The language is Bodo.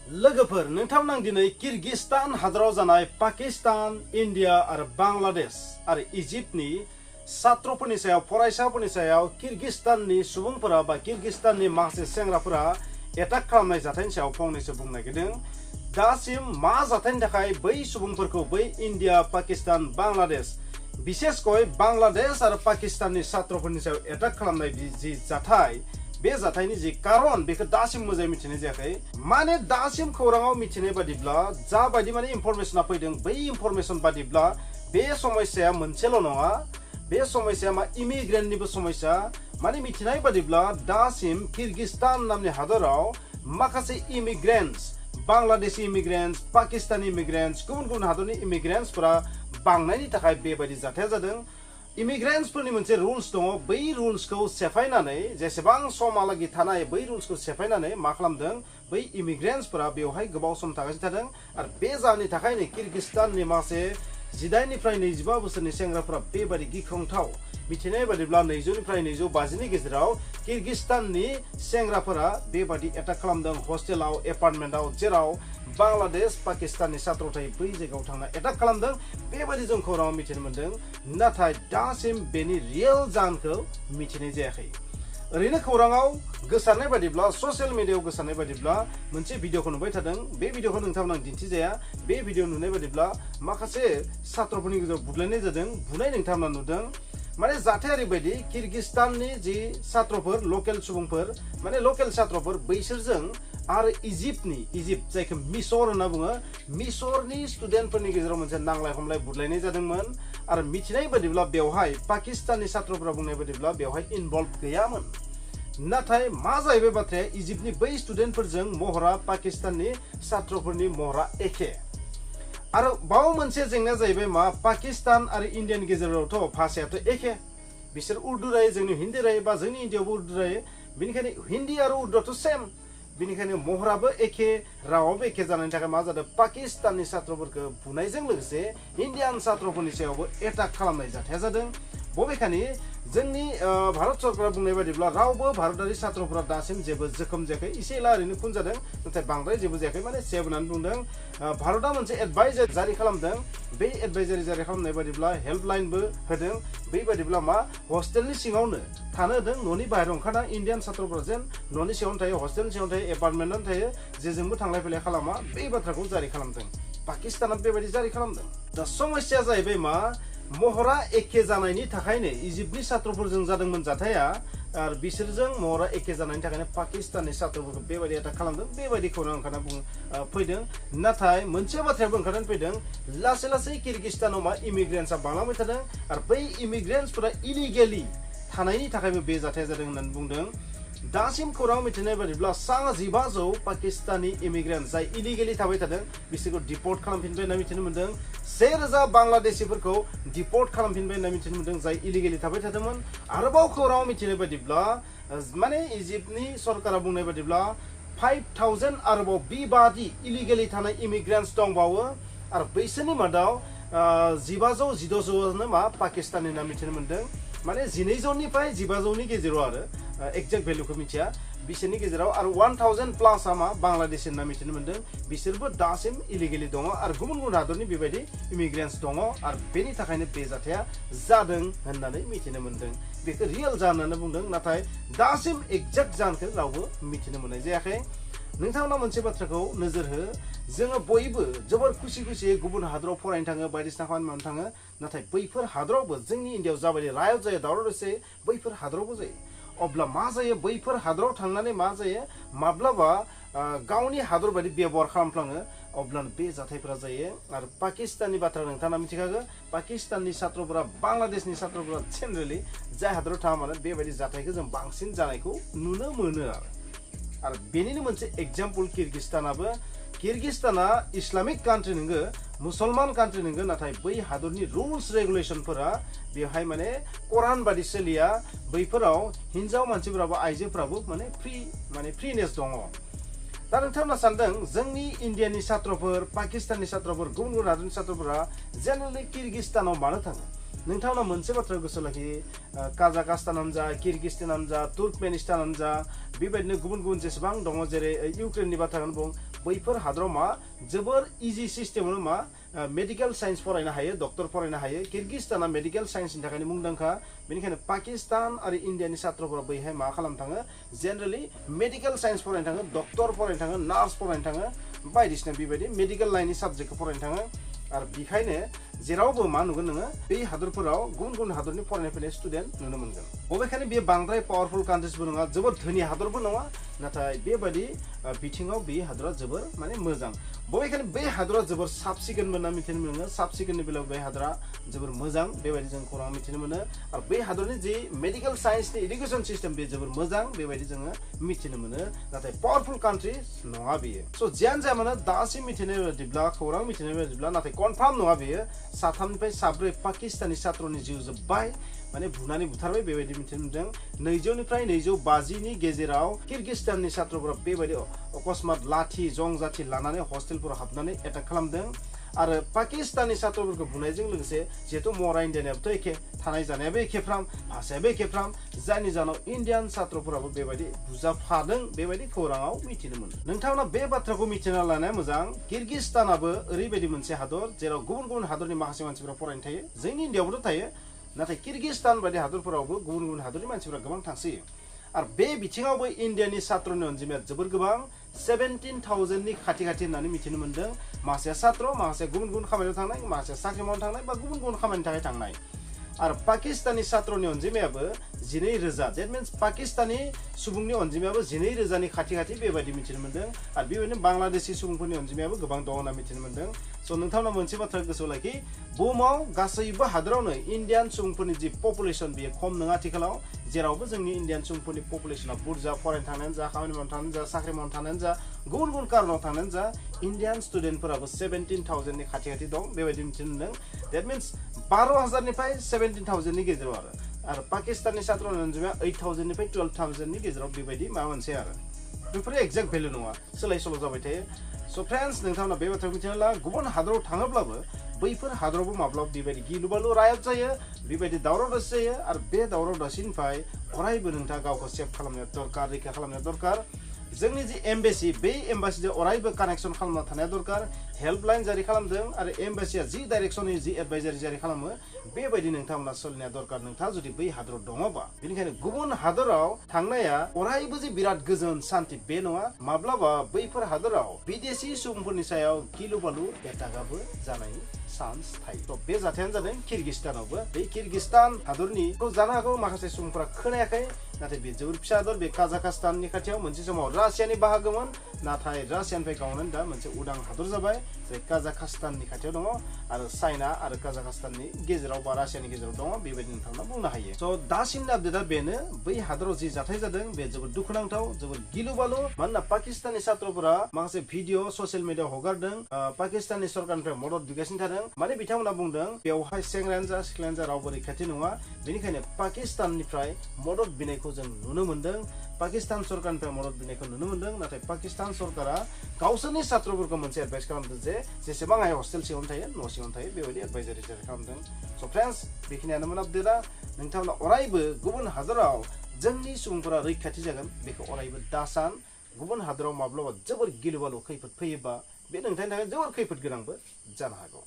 लोगोफोर नोंथांमोन दिनै किर्गिस्तान हादराव जानाय पाकिस्तान इंडिया आरो बांलादेश आरो इजिप्टनि छात्रफोरनि सायाव फरायसाफोरनि सायाव किर्गिस्ताननि सुबुंफोरा बा किर्गिस्ताननि माखासे सेंग्राफोरा एटाक खालामनाय जाथायनि सायाव फंनैसो बुंनो नागिरदों। दासिम मा जाथायनि थाखाय बै सुबुंफोरखौ बै इंडिया पाकिस्तान बांलादेश बिसेसकय बांलादेश आरो पाकिस्ताननि छात्रफोरनि सायाव एटाक खालामनाय जि जाथाय बे जाथायनि जि कारन बेखौ दासिम मोजाङै मिथिनाय जायाखै। माने दासिम खौराङाव मिथिनाय बादिब्ला जा बायदि माने इनफरमेशना फैदों बै इनफरमेशन बादिब्ला बे समस्याया मोनसेल' नङा, बे समस्याया मा इमिग्रेन्टनिबो समस्या। माने मिथिनाय बादिब्ला दासिम किर्गिस्तान नामनि हादराव माखासे इमिग्रेन्ट्स बांलादेशी इमिग्रेन्ट्स पाकिस्तानी इमिग्रेन्ट्स गुबुन गुबुन हादरनि इमिग्रेन्ट्सफोरा बांनायनि थाखाय बेबायदि जाथाया जादों। इमिग्रेन्ट्सफोरनि मोनसे रुल्स दङ, बै रुल्सखौ सेफायनानै जेसेबां समहालागै थानाय बै रुल्सखौ सेफायनानै मा खालामदों बै इमिग्रेन्ट्सफोरा बेवहाय गोबाव सम थागासिनो थादों। आरो बे जाहोननि थाखायनो किर्गिस्ताननि माखासे 18 निफ्राय 25 बोसोरनि सेंग्राफोरा बेबायदि गिख्रंथाव मिथिनाय बादिब्ला 200 निफ्राय 250 नि गेजेराव किर्गिस्ताननि सेंग्राफोरा बेबायदि एटाक खालामदों हस्टेलाव एपार्टमेन्टआव जेराव बांलादेश पाकिस्ताननि छात्र थायो बै जायगायाव थांना एटाक खालामदों। बेबायदि जों खौराङाव मिथिनो मोन्दों, नाथाय दासिम बेनि रियेल जाहोनखौ मिथिनाय जायाखै। ओरैनो खौराङाव गोसारनाय बादिब्ला ससियेल मिडियायाव गोसारनाय बादिब्ला मोनसे भिडिअखौ नुबाय थादों। बे भिडिअखौ नोंथांमोना दिन्थिजाया। बे भिडिअ नुनाय बादिब्ला माखासे छात्रफोरनि गेजेराव बुदलायनाय जादों, बुनाय नोंथांमोना नुदों। माने जाथाया ओरैबायदि किर्गिस्ताननि जि छात्रफोर लकेल सुबुंफोर माने लकेल छात्रफोर बैसोरजों आरो इजिप्ट जायखौ मिसर होनना बुङो मिसरनि स्टुडेन्टफोरनि गेजेराव मोनसे नांलाय खमलाय बुदलायनाय जादोंमोन। आरो मिथिनाय बादिब्ला बेवहाय पाकिस्ताननि छात्रफोरा बुंनाय बादिब्ला बेवहाय इनभल्भ गैयामोन। नाथाय मा जाहैबाय बाथ्राया इजिप्टनि बै स्टुडेन्टफोरजों महरा पाकिस्ताननि छात्रफोरनि महरा एखे। आरो बाव मोनसे जेंनाया जाहैबाय मा पाकिस्तान आरो इन्डियानि गेजेरावथ' भाषायाथ' एखे, बिसोर उर्दु रायो जोंनि हिन्दी रायो बा जोंनि इन्डियायावबो उर्दु रायो, बेनिखायनो हिन्दी आरो उर्दुआथ' सेम, बेनिखायनो महराबो एखे रावाबो एखे जानायनि थाखाय मा जादों पाकिस्ताननि छात्रफोरखौ बुनायजों लोगोसे इन्डियान छात्रफोरनि सायावबो एटाक खालामनाय जाथाया जादों। बबेखानि जोंनि भारत सरकारा बुंनाय बादिब्ला रावबो भारतारि छात्रफोरा दासिम जेबो जोखोम जायाखै, एसे एला ओरैनो खुन जादों, नाथाय बांद्राय जेबो जायाखै। माने सेभ होननानै बुंदों। भारतआ मोनसे एडभाइजार जारि खालामदों। बे एडभाइजारि जारि खालामनाय बादिब्ला हेल्पलाइनबो होदों। बै बादिब्ला मा हस्टेलनि सिङावनो थानो होदों, न'नि बाहेरायाव ओंखारना इन्डियान छात्रफोरा जेन न'नि सिङावनो थायो, हस्टेलनि सिङावनो थायो, एपार्टमेन्टआवनो थायो, जेजोंबो थांलाय फैलाय खालामा, बे बाथ्राखौ जारि खालामदों। पाकिस्ताना बेबायदि जारि खालामदों। दा समस्याया जाहैबाय मा महरा एखे जानायनि थाखायनो इजिप्टनि छात्रफोरजों जादोंमोन जाथाया, आरो बिसोरजों महरा एखे जानायनि थाखायनो पाकिस्ताननि छात्रफोरखौ बेबायदि एटाक खालामदों। बेबायदि खौरां ओंखारना फैदों। नाथाय मोनसे बाथ्रायाबो ओंखारनानै फैदों, लासै लासै किर्गिस्तानाव मा इमिग्रेन्ट्सआ बांलांबाय थादों आरो बै इमिग्रेन्ट्सफोरा इलिगेलि थानायनि थाखायबो बे जाथाया जादों होननानै बुंदों। दासिम खौरां मिथिनाय बादिब्ला 1500 पाकिस्तानी इमिग्रेन्ट जाय इलिगेलि थाबाय थादों बिसोरखौ डिपर्ट खालामफिनबाय होनना मिथिनो मोन्दों। 1000 बांलादेशिफोरखौ डिपर्ट खालामफिनबाय होनना मिथिनो मोन्दों जाय इलिगेलि थाबाय थादोंमोन। आरोबाव खौराङाव मिथिनाय बादिब्ला माने इजिप्टनि सरकारा बुंनाय बादिब्ला 5000 आरोबाव बेबादि इलिगेलि थानाय इमिग्रेन्ट्स दंबावो आरो बैसोरनि मादाव 1500-1600 मा पाकिस्तानी होनना मिथिनो मोन्दों। माने 1200 निफ्राय 1500 नि गेजेराव आरो एक्जेक्ट भेल्युखौ मिथिया, बिसोरनि गेजेराव आरो 1000 प्लास मा बांलादेश होनना मिथिनो मोन्दों। बिसोरबो दासिम इलिगेलि दङ आरो गुबुन गुबुन हादरनि बेबायदि इमिग्रेन्ट्स दङ आरो बेनि थाखायनो बे जाथाया जादों होननानै मिथिनो मोन्दों। बेखौ रियेल जाहोन होननानै बुंदों, नाथाय दासिम एक्जेक्ट जाहोनखौ रावबो मिथिनो मोननाय जायाखै। नोंथांमोना मोनसे बाथ्राखौ नोजोर हो, जोङो बयबो जोबोर खुसि खुसियै गुबुन हादराव फरायनो थाङो, बायदिसिना खामानि मावनो थाङो, नाथाय बैफोर हादरावबो जोंनि इन्डियायाव जाबायदि रायट जायो, दावराव दावसि बैफोर हादरावबो जायो। अब्ला मा जायो बैफोर हादराव थांनानै मा जायो माब्लाबा गावनि हादर बायदि बेबहार खालामफ्लाङो, अब्लानो बे जाथायफोरा जायो। आरो पाकिस्ताननि बाथ्रा नोंथाङा मिथिखागौ, पाकिस्ताननि छात्रफोरा बांलादेशनि छात्रफोरा जेनेरेलि जाय हादराव थाङा मानो बेबायदि जाथायखौ जों बांसिन जानायखौ नुनो मोनो। आरो बेनिनो मोनसे एग्जाम्पल किर्गिस्ताना इस्लामिक कान्ट्रि नोंगो, मुसलमान कान्ट्रि नोंगो, नाथाय बै हादरनि रुल्स रेगुलेसनफोरा बेवहाय माने कुरान बादि सोलिया। बैफोराव हिन्जाव मानसिफोराबो आइजोफोराबो माने फ्रिनेस दङ। दा नोंथांमोना सानदों जोंनि इन्डियानि छात्रफोर पाकिस्ताननि छात्रफोर गुबुन गुबुन हादरनि छात्रफोरा जेनेरेलि किर्गिस्तानाव मानो थाङो? नोंथांमोना मोनसे बाथ्रा गोसो लाखि, काजाखस्तानानो जा किर्गिस्तानानो जा तुर्कमेनिस्तानानो जा बेबायदिनो गुबुन गुबुन जेसेबां दङ जेरै इउक्रेननि बाथ्राखौनो बुं, बैफोर हादराव मा जोबोर इजि सिस्टेमावनो मा मेडिकेल साइन्स फरायनो हायो डक्टर फरायनो हायो किर्गिस्ताना मेडिकेल साइन्सनि थाखायनो मुंदांखा बेनिखायनो पाकिस्तान आरो इन्डियानि छात्रफोरा बैहाय मा खालामनो थाङो जेनेरेलि मेडिकेल साइन्स फरायनो थाङो डक्टर फरायनो थाङो नार्स फरायनो थाङो बायदिसिना बेबायदि मेडिकेल लाइननि साबजेक्टखौ फरायनो थाङो आरो बेखायनो जेरावबो मा नुगोन नोङो बे हादरफोराव गुबुन गुबुन हादरनि फरायनाय फैनाय स्टुडेन्ट नुनो मोनगोन बबेखानि बे बांद्राय पावारफुल कान्ट्रिसबो नङा जोबोद धोनि हादरबो नङा नाथाय बेबायदि बिथिङाव बे हादरा जोबोर माने मोजां बबेखानि बे हादरा जोबोर साब सिखोन होनना मिथिनो मोनो साब सिखोननि बेलायाव बे हादरा जोबोर मोजां बेबायदि जों खौरां मिथिनो मोनो आरो बे हादरनि जि मेडिकेल साइन्सनि एडुकेसन सिस्टेम बे जोबोर मोजां बेबायदि जोङो मिथिनो मोनो नाथाय पावारफुल कान्ट्रि नङा बेयो स' जियानो जाया मानो दासिम मिथिनाय बायदिब्ला खौरां मिथिनाय बायदिब्ला नाथाय कनफार्म नङा बेयो साथामनिफ्राय साब्रै पाकिस्तानी छात्रनि जिउ जोब्बाय माने बुनानै बुथारबाय बेबायदि मिथिनो मोनदों 200निफ्राय 250नि गेजेराव किर्गिस्ताननि छात्रफोरा बेबायदि अकस्मात लाठी जं जाथि लानानै हस्टेलफोराव हाबनानै एटाक खालामदों आरो पाकिस्तानी छात्रफोरखौ बुनायजों लोगोसे जिहेतु मरा इन्डियानियाबोथ' एखे थानाय जानायाबो एखेफ्राम भाषायाबो एखेफ्राम जायनि जाहोनाव इन्डियान छात्रफोराबो बेबायदि बुजाफादों बेबायदि खौराङाव मिथिनो मोनो नोंथांमोना बे बाथ्राखौ मिथिना लानाया मोजां किर्गिस्तानाबो ओरैबायदि मोनसे हादर जेराव गुबुन गुबुन हादरनि माखासे मानसिफोरा फरायनो थायो जोंनि इन्डियाआवबोथ' थायो नाथाय किर्गिस्तान बायदि हादरफोरावबो गुबुन गुबुन हादरनि मानसिफोरा गोबां थांसोयो आरो बे बिथिङावबो इन्डियानि छात्रनि अनजिमाया जोबोर गोबां 17,000नि खाथि खाथि होननानै मिथिनो मोनदों माखासे छात्र माखासे गुबुन गुबुन खामानियाव थांनाय माखासे साख्रि मावनो थांनाय बा गुबुन गुबुन खामानिनि थाखाय थांनाय आरो पाकिस्तानी छात्रनि अनजिमायाबो 12,000 दैट मिन्स पाकिस्तानी सुबुंनि अनजिमायाबो 12,000नि खाथि खाथि बेबायदि मिथिनो मोनदों आरो बेबायदिनो बांलादेशी सुबुंफोरनि अनजिमायाबो गोबां दं होनना मिथिनो मोनदों स' नोंथांमोना मोनसे बाथ्रा गोसोआव लाखि बुहुमाव गासैबो हादरावनो इन्डियान सुबुंफोरनि जि पपुलेसन बेयो खम नङा आथिखालाव जेरावबो जोंनि इन्डियान सुबुंफोरनि पपुलेसना बुरजा फरायनो थांनायानो जा खामानि मावनो थांनायानो जा साख्रि मावनो थांनायानो जा गुबुन गुबुन कारनाव थांनायानो जा इन्डियान स्टुडेन्टफोराबो 17,000नि खाथि खाथि दं बेबायदि मिथिनो मोनदों दैट मिन्स 12,000निफ्राय 17,000नि गेजेराव आरो पाकिस्ताननि छात्रनि अनजिमाया 8,000निफ्राय 12,000नि गेजेराव बेबायदि माबा मोनसे आरो बेफोरो एक्जेक्ट भेल्यु नङा सोलाय सोल' जाबाय थायो स' फ्रेन्ड्स नोंथांमोना बे बाथ्राखौ मिथिना ला गुबुन हादराव थाङोब्लाबो बैफोर हादरावबो माब्लाबा बेबायदि गिलु बालु रायट जायो बेबायदि दावराव दावसि जायो आरो बे दावराव दावसिनिफ्राय अरायबो नोंथाङा गावखौ सेभ खालामनाया दरकार रैखा खालामनाया दरकार जोंनि जि एम्बासि बे एम्बासिजों अरायबो कानेक्सन खालामना थानाया दरकार हेल्पलाइन जारि खालामदों आरो एम्बासिया जि डाइरेक्सननि जि एडभाइजारि जारि खालामो बेबायदि नोंथांमोना सोलिनाया दरकार नोंथाङा जुदि बै हादराव दङबा बेनिखायनो गुबुन हादराव थांनाया अरायबो जे बिराद गोजोन सान्थि बे नङा माब्लाबा बैफोर हादराव बिदेशी सुबुंफोरनि सायाव गिलु बालु एटाकआबो जानायनि चान्स थायो बे जाथायानो जादों किर्गिस्तानावबो बे किर्गिस्तान हादरनि जानो हागौ माखासे सुबुंफोरा खोनायाखै नाथाय बे जोबोर फिसा हादर बे काजाखस्ताननि खाथियाव मोनसे समाव रासियानि बाहागोमोन नाथाय रासियानिफ्राय गावनानै दा मोनसे उदां हादर जाबाय जाय काजाखस्ताननि खाथियाव दङ आरो चाइना आरो काजाखस्ताननि गेजेराव बा रासियानि गेजेराव दङ बेबायदि नोंथांमोना बुंनो हायो स' दासिमनि आपडेटआ बेनो बै हादराव जि जाथाय जादों बे जोबोद दुखुनांथाव जोबोद गिलु बालु मानोना पाकिस्तानी छात्रफोरा माखासे भिडिअ ससियेल मिडियाआव हगारदों पाकिस्तानी सरकारनिफ्राय मदद बिगासिनो थादों माने बिथांमोना बुंदों बेवहाय सेंग्रायानो जा सिख्लायानो जा रावबो रैखाथि नङा बेनिखायनो पाकिस्ताननिफ्राय मदद बिनायखौ जों नुनो मोनदों पाकिस्तान सरकारनिफ्राय मदद बिनायखौ नुनो मोनदों नाथाय पाकिस्तान सरकारा गावसोरनि छात्रफोरखौ मोनसे एडभाइस खालामदों जे जेसेबां हायो हस्टेल सिङावनो थायो न' सिङावनो थायो बेबायदि एडभाइजारि जारि खालामदों स' फ्रेन्ड्स बेखिनियानोमोन आपडेटआ नोंथांमोना अरायबो गुबुन हादराव जोंनि सुबुंफोरा रैखाथि जागोन बेखौ अरायबो दासान गुबुन हादराव माब्लाबा जोबोर गिलु बालु खैफोद फैयोबा बे नोंथांनि थाखाय जोबोर खैफोद गोनांबो जानो हागौ